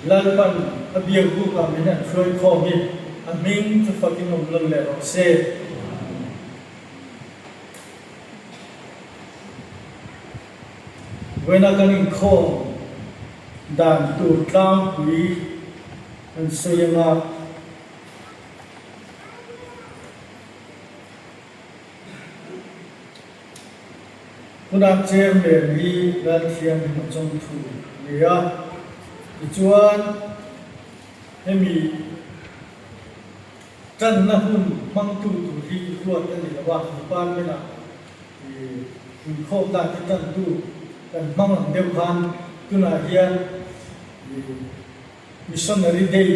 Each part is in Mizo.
Lalpan a biak bukah min han hruai khawm hi a hming chu fakin awm nawn leh rawh se. Vawiina kan inkhawm dan tur tlangpui kan sawi anga. Tunah chairman hi Lalthianghlim a chawng thu a ni a, tichuan hemi tanna hun hmangtu tur hi ruat a ni lo a, department ah inkhawm dan te tantu kan hmang ang deuh khan tunah hian Missionary Day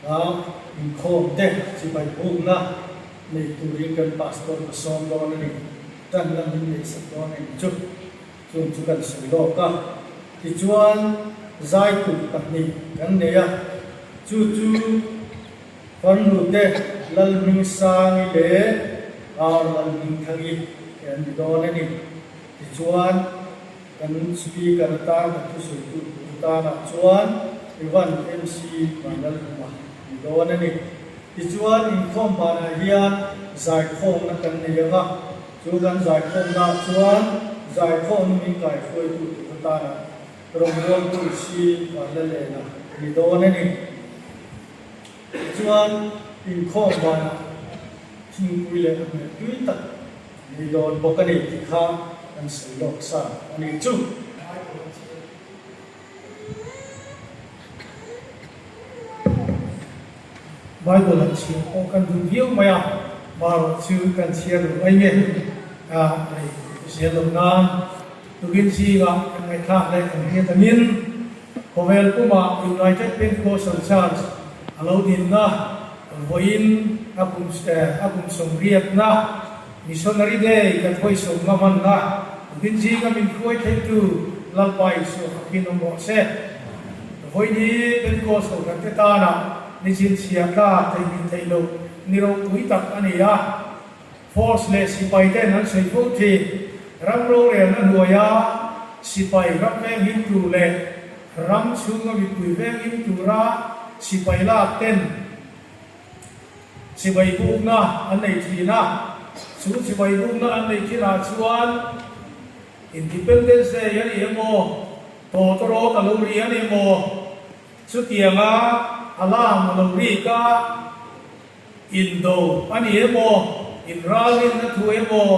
a inkhawm te chibai bukna nei turin kan Pastor ka sawm dawn a ni. Tan lam in neihsak dawn a ni chu. Chung chu kan sawi lawk a. Tichuan zaitu pahnih kan nei a, chu chu Farnute Lalhmingsangi leh Ar Lalhmingthangi te an ni dawn a ni. Tichuan. Kan speaker atan kan thusawitu tur tanah chuan Ivan MC Vanlalhuma ni dawn a ni. Tichuan inkhawm banah hian zaikhawmna kan nei ang a, chu kan zaikhawmnaah chuan zaikhawmna min kaihruaitu tur atana rawngbawltu si Vanlalena ni dawn a ni. Tichuan inkhawm banah thingpui leh a hmel tui tak Ni dawn bawk a ni tih kha kan sawi lawk sa a ni chu. Bible an chhiar pawh kan duh viau mai a, marawh chu kan chhiar lo mai nge a rei zel lo nan tukin zingah kan ngaihthlak leh kan hriat angin khawvel pumah United Pentecostal Church a lo dinna Vawiin a kum a kum sawmriatna Missionary Day kan hawi sawmna hmanna tukin zinga min hruai theitu Lalpa Isua fakin awm rawh se. Vawiin hi Pentecost kohhran te tana ni chhinchhiah tlak theihnghilh theih loh ni ropui tak a ni a. Force leh sipai ten an sawi fo thin. Ram rorelna hnuaia sipai ram venghim tur leh ram chhunga mipui venghim tura sipai lak ten chibai bukna an nei thin a. Chu chibai bukna an neih thinah chuan Independence Day a ni emaw, Tawtawrawt a lo ri a ni emaw, chutianga alarm a lo rik a, Indo a ni emaw, inralrinna thu emaw,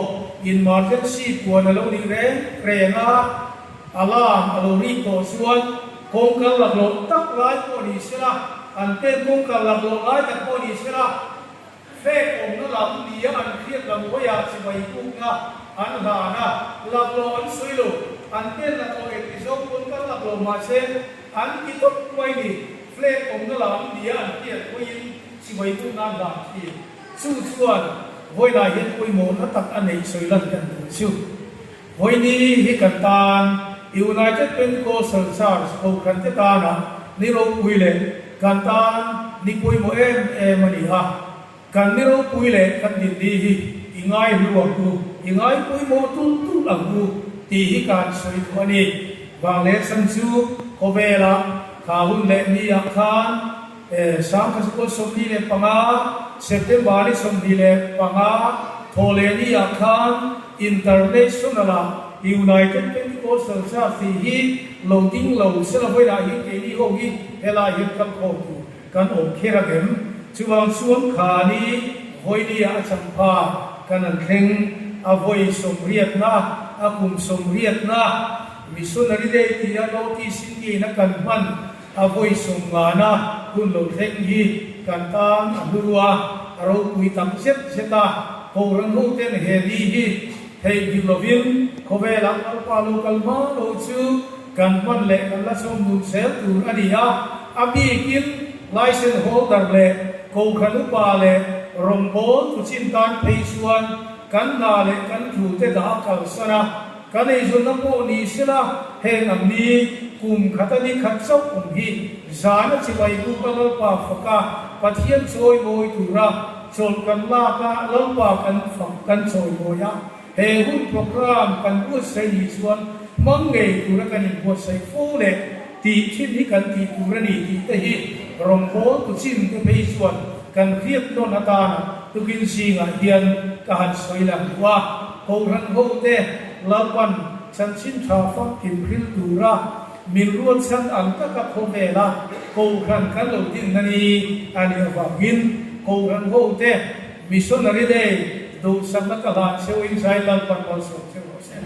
emergency puan a lo nih reng reng a, alarm a lo rik tawh chuan kawngkal laklawh tak lai pawh ni sela, an pen kawngkal laklawh lai tak pawh ni sela, flag awmna lam nia an hriat lam hawiah chibai bukna an hlan a, laklawh an sawi lo, an pen laklawh engti zawng pawn kal laklawh mahse an ti tawp mai ni, flag awmna lam nia an hriat hawiin. Chibai buk nan dan khi chu chuan vawilah hian pawimawhna tak a neih sawi lan kan duh chu. Vawini hi kan tan United Pentecostal Church Kohhran te tana ni ropui leh kan tan ni pawimawh em em a ni a. Kan ni ropui leh kan dinni hi i ngai hlu ang u, i ngai pawimawh tulh tulh ang u tih hi kan sawi duh a ni. Vang leh chhan chu khawvelah kha hun leh ni ah khan Sangkhazual 25, September ni 25, Thawhlehni ah khan International ah United Pentecostal Church tih hi lo ding lo sela vawilah hian keini ho hi helai hian kal khawm tur kan awm kher ang em? Chuvang chuan khani vawini ah a changpha kan an thleng a vawi sawmriatna a kum sawmriatna Missionary Day tia notice in ngei na kan hman A vawi sawmngana hun lo thleng hi kan tan a hlu a, a ropui tak zet zet a. Kohhran hoten he ni hi theihnghilh lovin khawvelah Lalpa lo kal hma lo chu kan hman leh kan la chhawm nun zel tur a ni a. A bikin licence holder leh kohhran upa leh rawngbâwl tu chin tan phei chuan kan hna leh kan thute dah a kalsan a. Kan eizawnna pawh ni sela, heng ang ni kum khat a ni khat chauh awm hi zan a chibai buk a Lalpa fak a, Pathian chawi mawi tura chawlh kan lak a, Lalpa kan fak kan chawi mawi a, he hun program kan buatsaih ni chuan hmang ngei tura kan inbuatsaih fo leh. Tih thin hi kan tih tur a ni tih te hi rawngbâwl tu chin te phei chuan kan hriat nawn atana tukin zingah hian ka han sawi lang duh a. Kohhran ho te Lalpan chanchin tha famkim hril tura min ruatchhan ang taka khawvela kohhran kan lo dinna ni a nih avangin kohhran ho te Missionary Day duhsakna ka hlan cheuhin zai Lalpan malsawm cheu rawh se.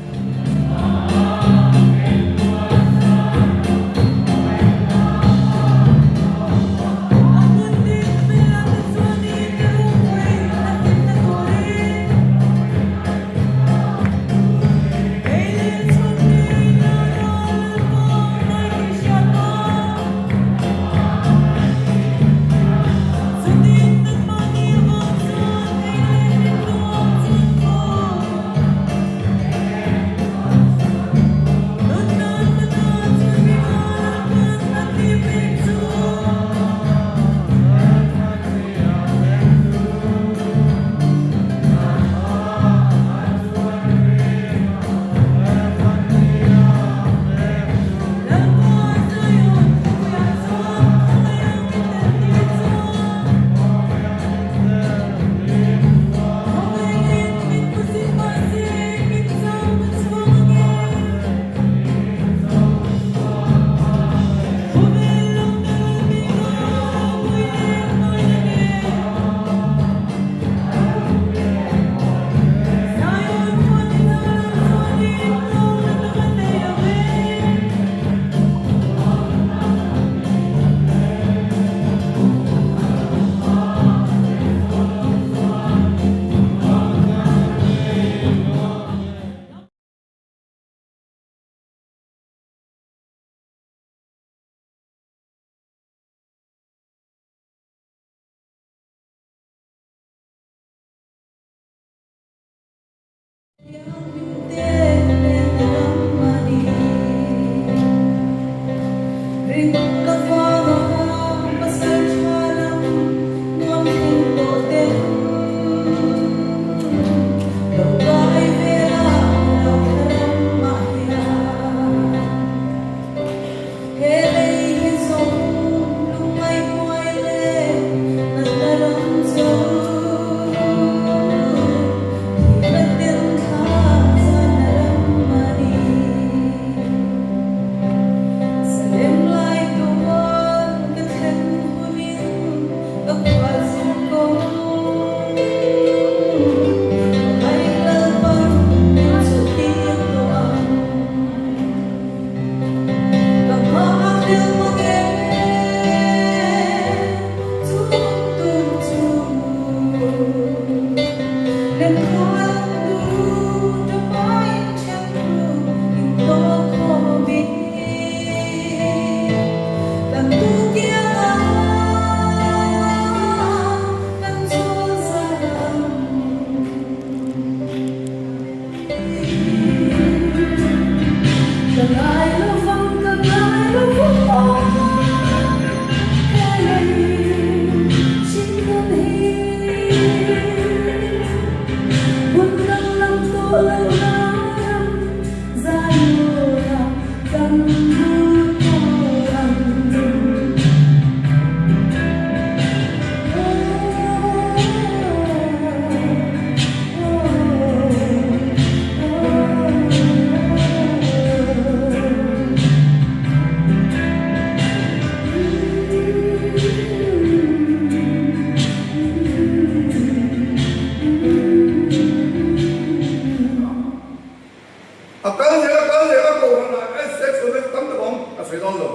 A kal zel a kal zel a kohhranah sex offence tam tak awm a sawi dawn lo.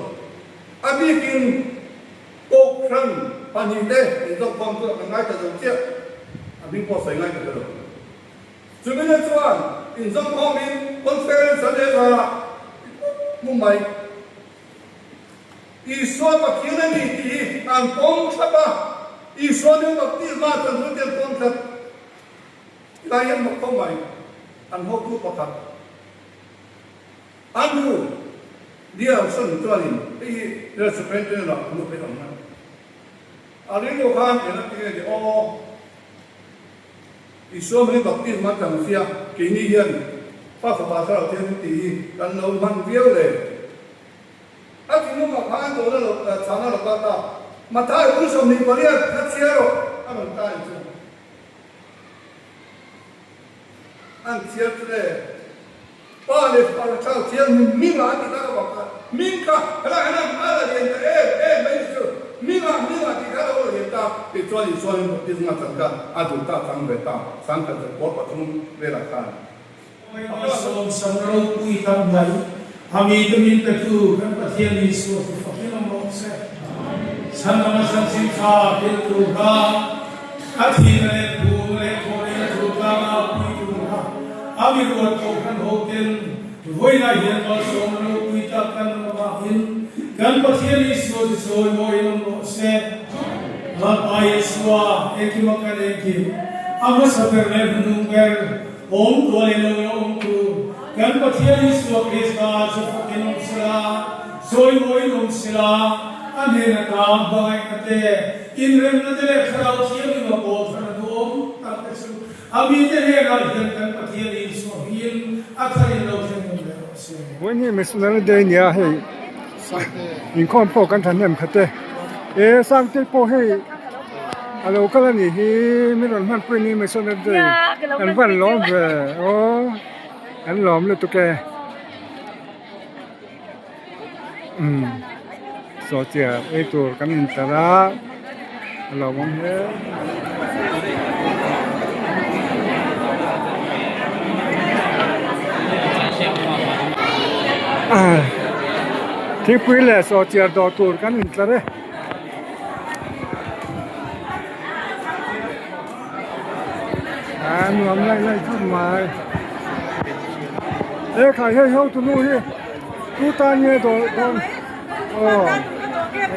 A bikin kohhran pahnihte inzawkkhawm chu a kan ngaithla zo chiah, a hming pawh sawi ngai ta lo. Chumina chuan inzawmkhawmin conference an nei a, Mumbai Isua Pathian a ni tih hi an pawm thlap a, Isua nung baptisma chan hun te an pawm thlap. Tilai hian mak khawp mai, an hotu pakhat Andrew Dierson chuanin hei hi General Superintendent ah a nu phei ang a, a rilru khan eng a ti nge ni aw. Isua hming baptisma chang sia keini hian Pa Fapa Thlarau Thianghlim tih hi kan lo hman viau le. A thinlungah khan dawhna lo chhana lo kal ta. Mathai bung 28 kha chhiar rawh a rawn ta in chu. An chhiar chu le Pa leh Fapa leh Thlarau Thianghlim hmingah an ti tak avang khan hming kha helai hian a la lian ta em em mai ni chu. Hmingah hmingah tih kha a lo la lian ta tih chuan Isuanin baptisma chan kha a duh ta chang ve ta 1903 velah khan. Malsawmsam ropui tak mai a mite min petu kan Pathian Isua chu fakin awm rawh se. Chhandama chanchin tha hrilh tur kha a thihna leh phurna leh thawhlehna thu tlanga pui tur kha a mi ruat kohhran hoten vawiinah hian malsawmna ropui tak kan awm avangin kan Pathian Isua chu chawimawiin awm rawh se. Lalpa Isua engkim a kan engkim a hmasa ber leh hnuhnung ber Awm tuah leh lo la awm tur kan Pathian Isua Krista chu fakin awm sela, chawimawiin awm sela, a hnen ata hmangaihna te, inremna te leh Thlarau Thianghlim a pawl thar a duhawm tak te chu a mite hnenah hian kan Pathian Isua hmingin a tharin lo thleng awm leh rawh se. Vawiin hi Missionary Day nia hei inkhawm pawh kan thahnem khat e. E Sangtei pawh hei a lo kal a nih hi min rawn hmanpui ni Missionary Day an van lawm ve aw an lawm lutuk e umm sawhchiah ei tur kan intar a a lawmawm hle. Thingpui leh sawhchiah dawh tur kan intlar e. A nuam laih laih khawp mai. E khai hei ho tunu hi tu tan nge dawr dawn aw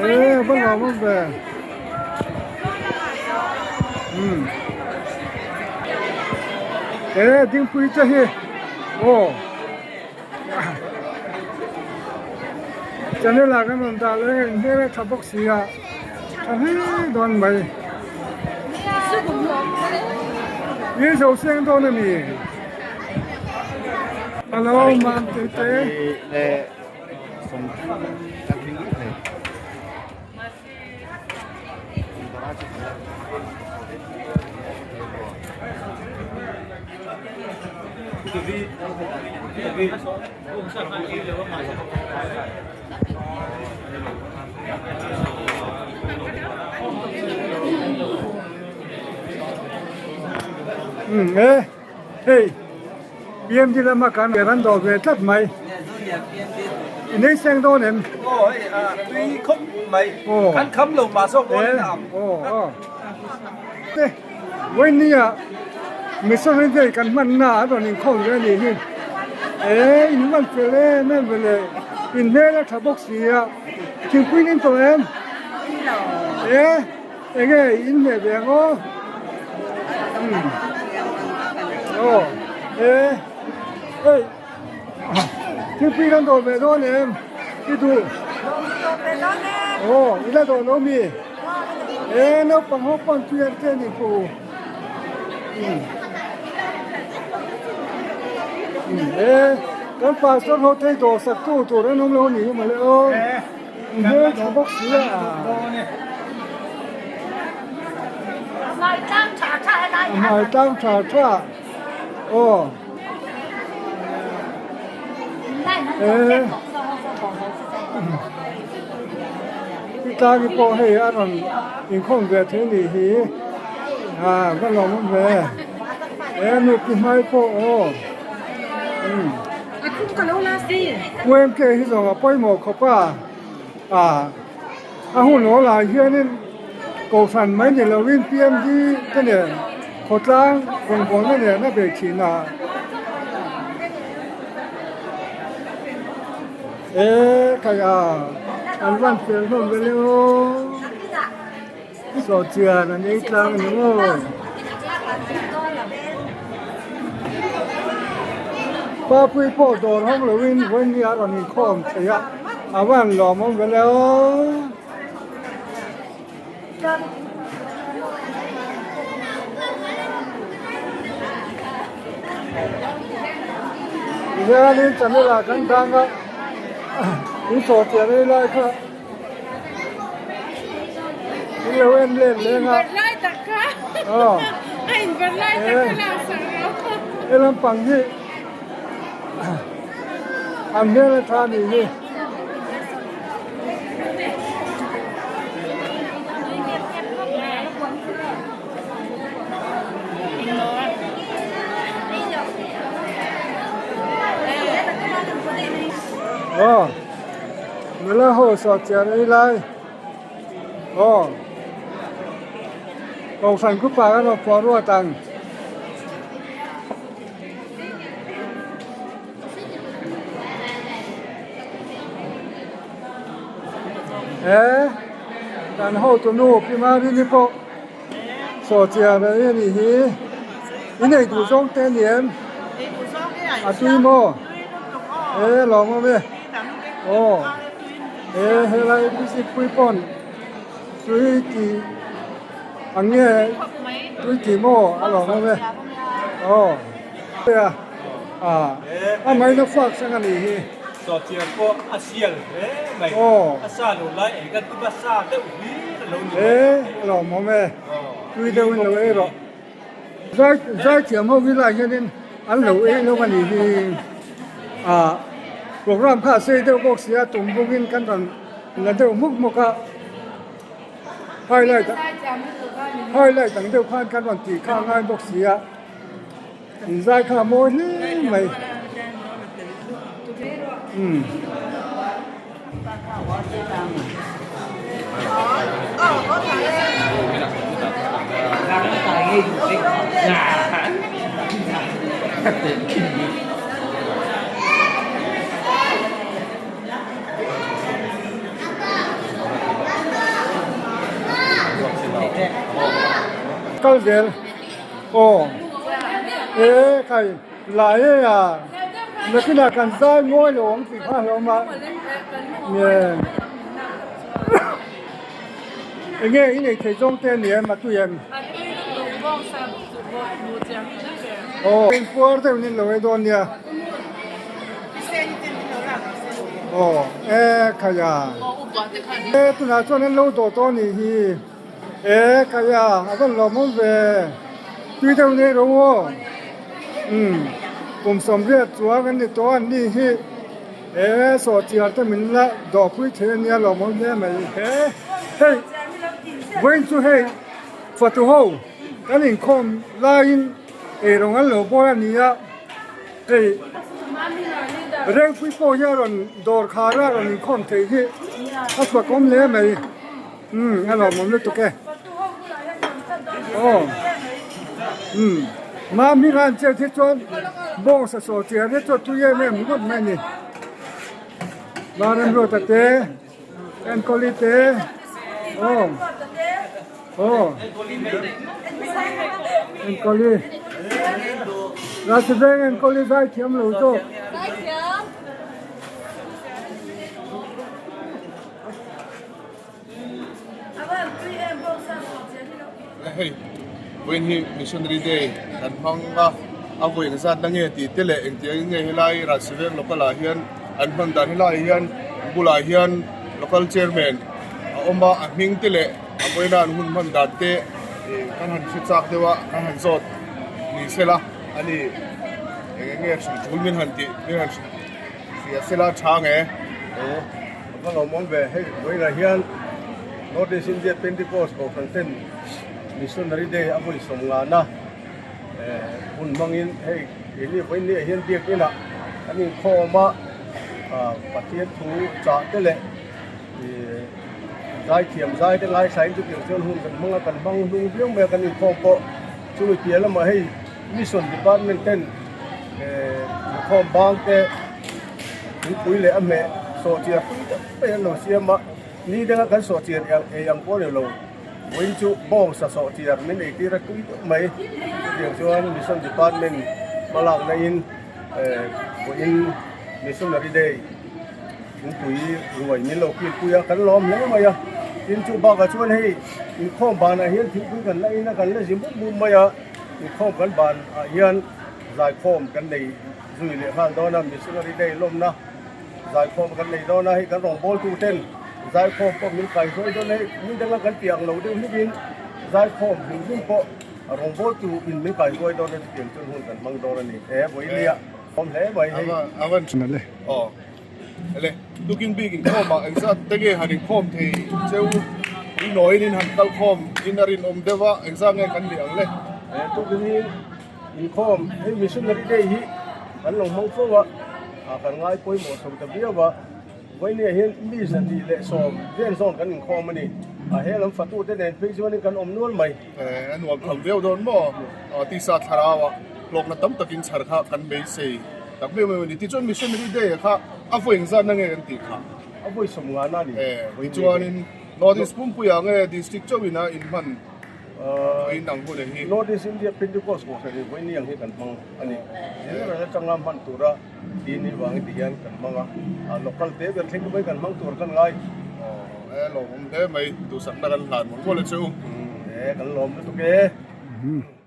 e va nuam awm ve umm e dingpui te hi aw. Channel ah kan rawn dah leh a inhmel a tha bawk si a tha hle dawn mai i zo seng dawn a ni hello mam te te. Umm e hei PMD lama kan ran dawh ve tlat mai i nei seng dawn em aw hei a tui khawp mai kan kham lo mah zawk dawn in a ang aw te Vawinia Missionary Day kan hmanna a rawn inkhawm ve a nih hi. E, in hman fel em em ve le, in hmel a tha bawk si a, thingpui in tawh em? E, enge in hmeh ve ang aw? Umm, aw, e, hei, thingpui kan dawh ve dawn em? I duh? Aw, i la dawh lo mi? E naupang ho pawn tui an chen in pu. E kan pastor ho thei dawh sak tu tur an awm lo ni hi mawle aw. Hmel tha bawk si a. Hmai tlang tha tha. Aw. E. Tlangi pawh hei a rawn inkhawm ve thei nih hi a va lawm awm ve e nupi hmai pawh aw umm UMK hi zawng a pawimawh khawp a a a hun awl ah hianin kohhran mai ni lovin PMD te nen khawtlang rawngbawlna nen a bei thin a. E khai a an van fel hlawm ve le aw sawhchian an ei tlang a ni maw Papui pawh dawr hawng lovin vawiin a rawn inkhawm thei a a van lawmawm ve le aw. Tihianin channel ah kan dang a In sawhchiah rei lai kha in lo en let leng a. Aw. He lampang hi an hmel a tha a nih hi. Aw nula ho sawh chian ei lai aw kohhran khupa kan rawn pawh ruat ang. He kan hotu nu Pi Marini pawh sawhchiar a nih hi i nei duh zawng te a ni em? A tui maw? E lawm awm e aw e helai visit pui pawn tui tih ang nge tui tih maw a lawm awm e aw. A a maina fak sang a nih hi. Sawhchiar pawh a sial hle mai. A sa lo lai ei kan tum a sa deuh hlir a lo ni mai. E a lawmawm e. Tui deuhin lo ei rawh. Zai zaithiam ho hi lai hianin an lo ei lo a nih hi. A program kha a sei deuh bawk sia tum bawkin kan rawn la deuh hmuk hmuk a. Highlight highlight ang deuh khan kan rawn tih kha a ngai bawk sia. Inzai kha a mawi hle mai. Umm. Kal zel. Aw e khai lai e a nakinah kan zai mawi lo ang tih kha a hlauhawm a nge enge i nei thei zawng te a ni em a tui em aw inpuar deuh in lo ei dawn nia aw e khai a e tunah chuan an lo dawh tawh a nih hi. E khaia a van lawmawm ve tui deuh nei ro aw umm kum sawmriat chuang an ni tawh an ni hi e sawhchiar te min la dawhpui thei a nia lawmawm hle mai he hei vawiin chu hei fatu ho kan inkhawm laiin eirawng an lo bawl a ni a hei Rengpui pawh hi a rawn dawr khar a rawn inkhawm thei hi a chhuakawm hle mai. Umm a lawmawm lutuk e. Aw umm mami khan chet hi chuan bawngsa saw chiar hi chu a tui em em ngawt mai a ni. Varamruata te Enkawli te aw aw Enkawli Ralsiveng Enkawli zaithiam lo zawk. Hei vawiin hi Missionary Day kan hmang a, a vawi engzat na nge tih te leh engtiang in nge helai Rajsiveng local ah hian an hman dan helai ah hian bulah hian local chairman a awm a, a hming te leh a vawiina an hun hman dan te ih kan han hre chak deuh a, kan han zawt ni sela a ni eng eng nge hrilh tul min han tih min han hrilh hria sela tha nge. A va lawmawm ve, hei vawiinah hian North East India Pentecost Kohhran ten Missionary Day a vawi sawm ngana hun hmangin hei keini vawiin ni ah hian biakinah an inkhawm a, Pathian thu chah te leh zaithiam zai te ngaithlain chutiang chuan hun kan hmang a, kan hmang hnung viau mai a kan inkhawm pawh chumi piah lamah hei Mission Department ten inkhawm bang te Thingpui leh a hmeh sawhchiar pui tak mai an lo siam a, ni danga kan sawhchiar ei ang pawh a ni lo. Vawiin chu bawngsa sawhchiar min eitir a tui deuh mai. Chutiang chuan Mission Department hmalakna in vawiin Missionary Day thingpui ruai min lo kilpui a, kan lawm hle mai a. Tin chu bakah chuan hei inkhawm banah hian thingpui kan la in a, kan la zi mup mup mai a, inkhawm kan banah hian zaikhawm kan nei. Zui leh nghal dawn a, Missionary Day lawmna Zaikhawm kan nei dawn a, hei kan rawngbawltu ten zaikhawm pawh min kaihruai dawn a, hei ni danga kan tih ang lo deuh hlukin zaikhawm hlim hlim pawh rawngbawltu in min kaihruai dawn a chutiang chuan hun kan hmang dawn a ni. He vawilia awm hle mai hei. A van tha le. Aw le tukin bik inkhawm ah engzat te nge han inkhawm thei cheu inawin in han kal khawm in a rinawm deuh a engzat nge kan nih ang le. Tukin hi Inkhawm, hei Missionary Day hi kan lo hmang fo a, ah kan ngai pawimawh chho ta viau a, vawinia hian mi 210 vel zawn kan inkhawm a ni, a he lam fatute nen phei chuanin kan awm nual mai. Eh, a nuam tham viau dawn maw? Tisa thlarau ah hlawkna tam takin chhar kha kan beisei tak viau mai a ni. Tichuan Missionary Day kha a vawi engzatna nge kan tih kha? A vawi sawmngana a ni. Eh, tichuanin North East Pumpuiah nge District chauhin a inhman? North East India Pentecost Kohhran in vawiin ang hi kan hmang a ni. General atanga hman tura ti ni vangin ti hian kan hmang a, local te ber thleng te pawhin kan hmang tur kan ngai. Aw e lawmawm hle mai, duhsakna kan hlan mawlh mawlh a che u. E kan lawm lutuk e.